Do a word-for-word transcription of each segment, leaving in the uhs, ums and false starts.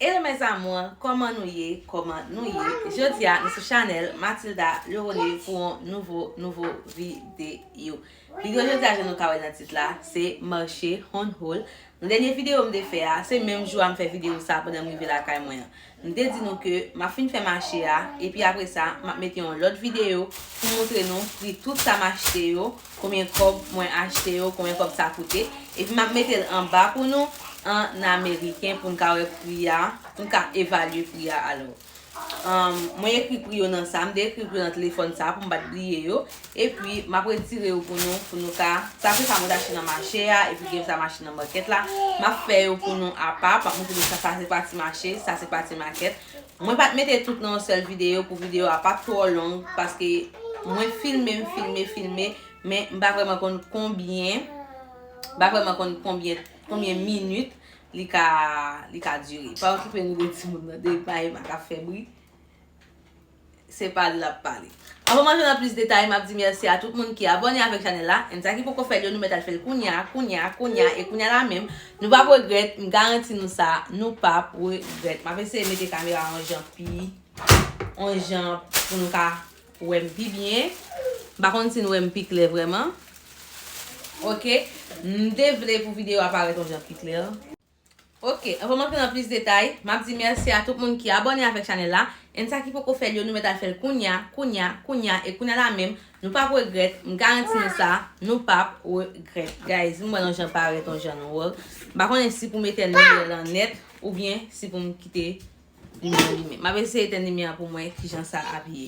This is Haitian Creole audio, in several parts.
Hello mes amours, kòman nou ye? Kòman nou ye? Jodi a, nou sou chanèl Mathilda Leroné pou yon nouvo, nouvo videyo. Videyo jodi a, jan nou ka wè nan tit la, se mache Hon Hol. Nan dènye videyo m te fè a, se menm jou a m fè videyo sa pandan m rive lakay mwen an. M te di nou ke m ap fin fè mache a, epi apre sa, m ap mete yon lòt videyo pou montre nou pri tout sa m achte yo, konbyen kòb mwen achte yo, konbyen kòb sa koute. Epi m ap mete l anba pou nou, an ameriken, pou n ka wè pri a, pou n ka evalye pri a alò. Ahn, mwen ekri pri yo nan sa, m te ekri pri yo nan telefòn sa pou m pa t bliye yo. Epi, m ap retire yo pou nou, pou nou ka, sa se sa mwen t achte nan mache a, epi gen sa m achte nan makèt la. M ap fè yo pou nou apa, m ap montre nou sa, sa se pati mache, sa se pati makèt. Mwen pa t mete tout nan yon sèl videyo pou videyo a pa t twò long, paske mwen filme, m filme, filme, men m pa vrèman konn konbyen, m pa vrèman konn konbyen, konbyen minit li ka, li ka dire. Pa okipe nou de timoun nan, de mayi m ap fè bri. Se pa li l ap pale. Anvan m antre nan plis detay, m ap di mèsi a tout moun ki abòne avèk chanèl la. And sa ki poko fè l yo, nou mèt al fè l kounya, kounya, kounya, e kounya la menm. Nou p ap regrèt, m garanti nou sa, nou p ap regrèt. M ap eseye mete kamera yon jan pi, yon jan pou nou ka wè m pi byen. M pa konn si nou wè m pi klè vrèman. Oke, m te vle pou videyo a parèt yon jan pi klè. Oke, anvan m antre nan plis detay, m ap di mèsi a tout moun ki abòne avèk chanèl la. And sa ki poko fè l yo, nou mèt al fè l kounya, kounya, kounya, e kounya la menm, nou p ap regrèt, m garanti nou sa, nou p ap regrèt. Guys, m wè yon jan parèt, yon jan nou wè. M pa konnen si pou m etèn limyè lan nèt, oubyen si pou m kite limyè an limen. M ap eseye etèn limyè an pou m wè kijan sa ap ye.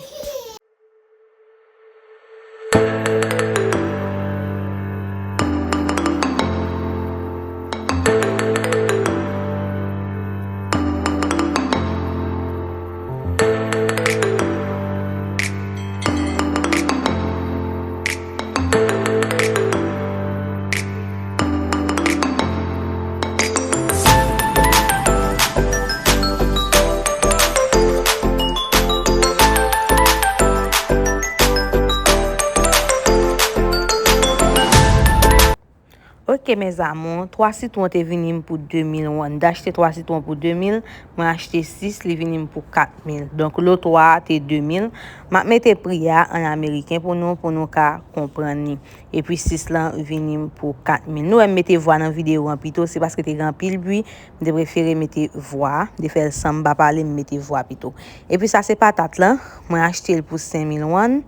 Ok, mes amours, twa sitwon te vini m pou de mil won. M te achte twa sitwon pou de mil, mwen achte sis, li vini m pou kat mil. Donk, lo twa a te de mil. M ap mete pri a an ameriken pou nou, pou nou ka konprann li. Epi sis lan vini m pou kat mil. Nou wè m mete vwa nan videyo an pito, se paske te gen anpil bri, m te prefere mete vwa, m te fè l san m pa pale, m mete vwa pito. Epi sa se patat lan, mwen achte l pou senk mil won.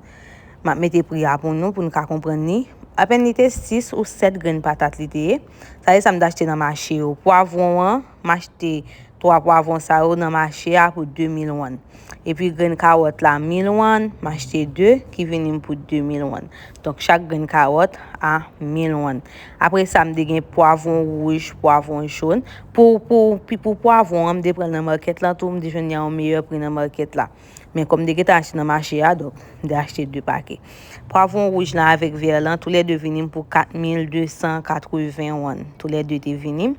M ap mete pri a pou nou, pou nou ka konprann li. Apèn li te sis ou sèt grenn patat li te ye. Sa se sa m te achte nan mache yo. Pwavwon an, m achte twa pwavwon sa yo nan mache a pou de mil won. Epi grenn kawòt la, mil won, m achte de ki vini m pou de mil won. Donk, chak grenn kawòt a mil won. Apre sa, m te gen pwavwon wouj, pwavwon jòn. Pou, pou, pou, pou pwavwon an, m te pran l nan makèt la tou, m te jwenn li a yon meyè pri nan makèt la. Men kòm m te gentan achte nan mache a, donk, m te achte de pake. Pwavwon wouj lan avèk vè lan, toulède vini m pou kat mil de san katreven won. Toulède te vini m.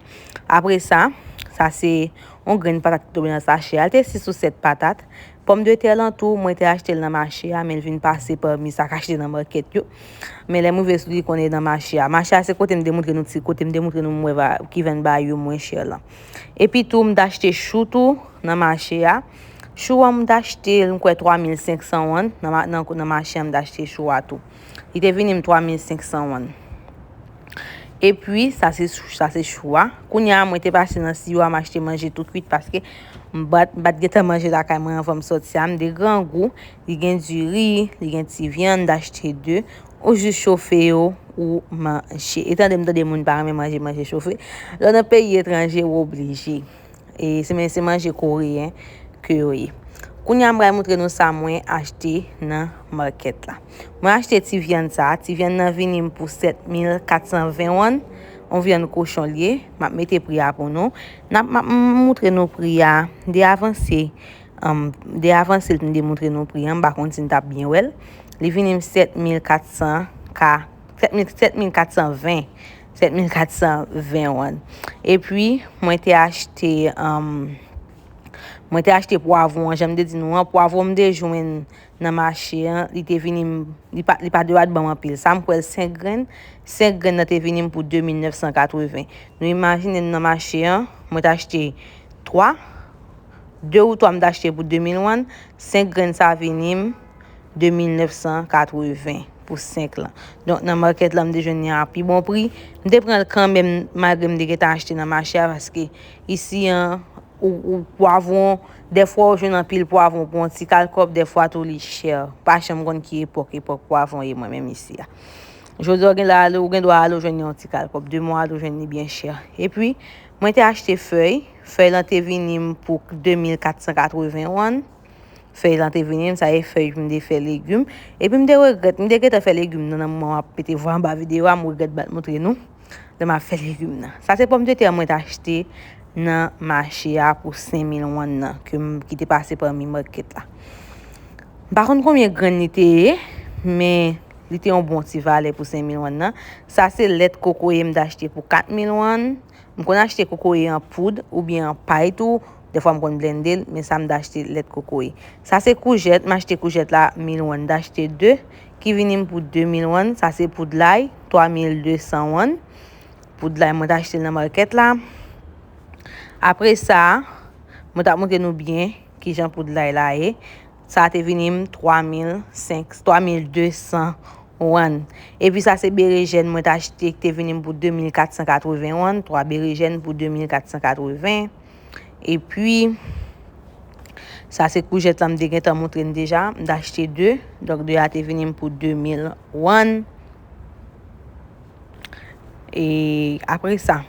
Apre sa, sa se yon grenn patat ki tonbe nan sachè a. L te sis ou sèt patat. Pòmdetè lan tou, mwen te achte l nan mache a, men l vin pase pami sa k achte nan makèt yo. Men lè m rive sou li, konnen nan mache a. Mache a se kote m te montre nou ti, kote m te montre nou m wè va, ki vann ba yo mwen chè lan. Epi tou, m te achte chou tou nan mache a. Chou an, m te achte l, m kwè, twa mil senk san won nan, ma- nan, nan mache a, m te achte chou a tou. Li te vini m twa mil senk san won. Epi, sa se, sa se chou a. Kounye a, mwen te pase nan siyo a, m achte manje tou kwit paske m pa t, m pa t gentan manje lakay mwen anvan m sòti a. M te grangou, li gen diri, li gen ti vyann, m te achte de. Ou jis chofe yo, ou manje. Etande m tande moun pa renmen manje, manje chofe. Lè w nan peyi etranje, ou oblije. E se, men se manje koreyen ke yo ye. Kounye a, m pral montre nou sa mwen achte nan makèt la. Mwen achte ti vyann sa a. Ti vyann nan vini m pou sèt mil kat san ven won. Yon vyann kochon l ye. M ap mete pri a pou nou. N ap, m ap montre nou pri a. M te avanse, um, m te avanse l pou m te montre nou pri a. M pa konn si n t ap byen wè l. Li vini m sèt mil kat san ka, sèt mil, sèt mil kat san ven. Sèt mil kat san ven won. Epi, mwen te achte, um, mwen te achte pwavwon an, jan m te di nou an, pwavwon m te jwenn nan mache an, li te vini m, li pa, li pa te bat ban m anpil. Sa m kwè l senk grenn, senk grenn nan te vini m pou de mil nèf san katreven. Nou imajine m nan mache an, mwen te achte twa, De ou twa m t achte pou de mil won, senk grenn sa vini m de mil nèf san katreven pou senk lan. Donk, nan market la, m te jwenn li a pi bon pri. M te pran l kanmenm, malgre m te gentan achte nan mache a, paske isi an, ou, ou pwavwon, dèfwa ou jwenn anpil pwavwon pou yon ti kal kòb, dèfwa tou li chè. Pa janm konn ki epòk, epòk pwavwon ye mwen menm isi a. Jodi a, ou gen la ale, ou gen dwa ale, ou jwenn li yon ti kal kòb. Demen ale, ou jwenn li byen chè. Epi, mwen te achte fèy. Fèy lan te vini m pou de mil kat san katreven won. Fèy lan te vini m, sa e fèy pou m te fè legim. Epi m te regrèt, m te gentan fè legim nan, nan moman m ap mete vwa anba videyo a, m regrèt pa t montre nou. Lè m ap fè legim nan. Sa se pòmdetè mwen te achte nan mache a pou senk mil won nan, ke m, ki te pase pa mi market la. M pa konn konbyen grenn li te ye, men li te yon bon ti valè pou senk mil won nan. Sa se lèt kokoye m te achte pou kat mil won. M konn achte kokoye an poud oubyen an pay tou. Dèfwa m konn blende l, men sa m t achte lèt kokoye. Sa se koujèt, m achte koujèt la mil won, m t achte de, ki vini m pou de mil won. Sa se poud lay, twa mil de san won. Poud lay mwen t achte l nan market la. Apre sa, mwen t ap montre nou byen kijan poud lay la ye. Sa te vini m twa mil senk, twa mil de san won. Epi sa se berejèn mwen t achte ki te vini m pou de mil kat san katreven won, twa berejèn pou de mil kat san katreven. Epi sa se koujèt la m te gentan montre n deja, m t achte de, donk de a te vini m pou de mil won. E apre sa,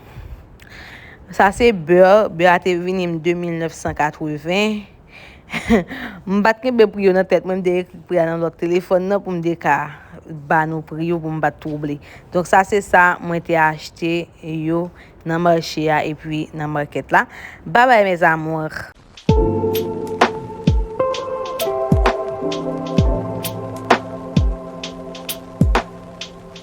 sa se bè, bè a te vini m de mil nèf san katreven. M pa t kenbe pri yo nan tèt mwen, m te ekri pri a nan lòt telefòn nan pou m te ka ba nou pri yo, pou m pa t twouble. Donk sa se sa mwen te achte yo nan mache a epi nan market la. Babay mes amours.